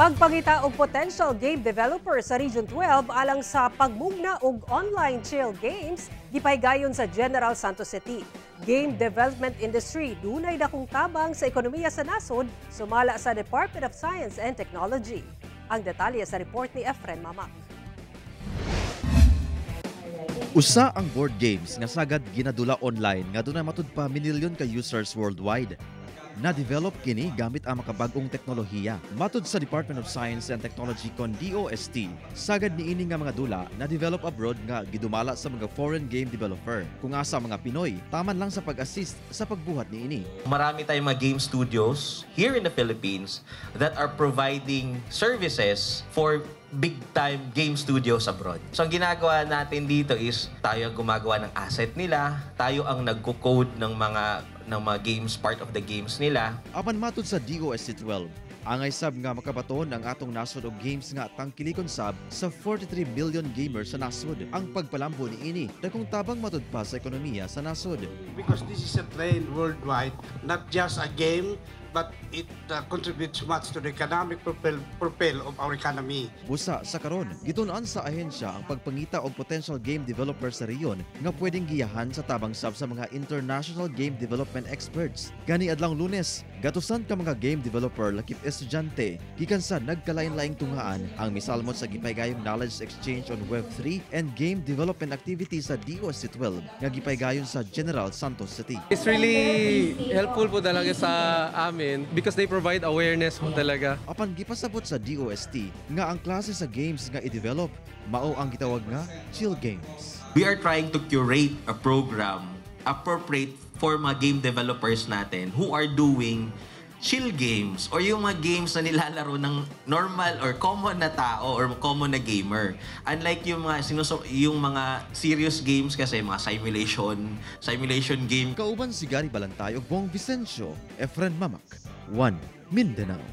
Pagpangita og potential game developer sa Region 12 alang sa pagmugna og online chill games gipahigayon sa General Santos City. Game development industry dunay dakong tabang sa ekonomiya sa nasod, sumala sa Department of Science and Technology. Ang detalye sa report ni Efren Mamak. Usa ang board games nga sagad ginadula online nga dunay matud pa minilyon ka users worldwide. Na-develop kini gamit ang makabag-ong teknolohiya. Matud sa Department of Science and Technology kon DOST, sagad niini nga mga dula na-develop abroad nga gidumala sa mga foreign game developer. Kung asa mga Pinoy, taman lang sa pag-assist sa pagbuhat niini. Marami tayong mga game studios here in the Philippines that are providing services for big time game studios abroad. So ang ginagawa natin dito is tayo ang gumagawa ng asset nila, tayo ang nagko-code ng mga games, part of the games nila. Apan matud sa DOST 12, angay sab nga makabaton ang atong nasod og games nga tangkilikon sab sa 43 million gamers sa nasod. Ang pagpalambo niini dakong tabang matud pa sa ekonomiya sa nasod. Because this is a trend worldwide, not just a game, but it contributes much to the economic propel of our economy. Busa sa karon, gitun-an sa ahensya ang pagpangita og potential game developer sa rehiyon nga pwedeng giyahan sa tabang sab sa mga international game development experts. Gani adlawng Lunes, gatusan ka mga game developer lakip estudyante gikan sa nagkalain-laing tungaan ang misalmot sa gipahigayong knowledge exchange on Web3 and game development activities sa DOST 12 nga gipahigayong sa General Santos City. It's really helpful po talaga sa amin because they provide awareness po talaga. Apan gipasabot sa DOST nga ang klase sa games nga i-develop mao ang gitawag nga chill games. We are trying to curate a program appropriate for mga game developers natin who are doing chill games or yung mga games na nilalaro ng normal or common na tao or common na gamer. Unlike yung mga serious games kasi, mga simulation game. Kauban si Gary Balantay ug Bong Vicencio, Efren Mamak, 1 Mindanao.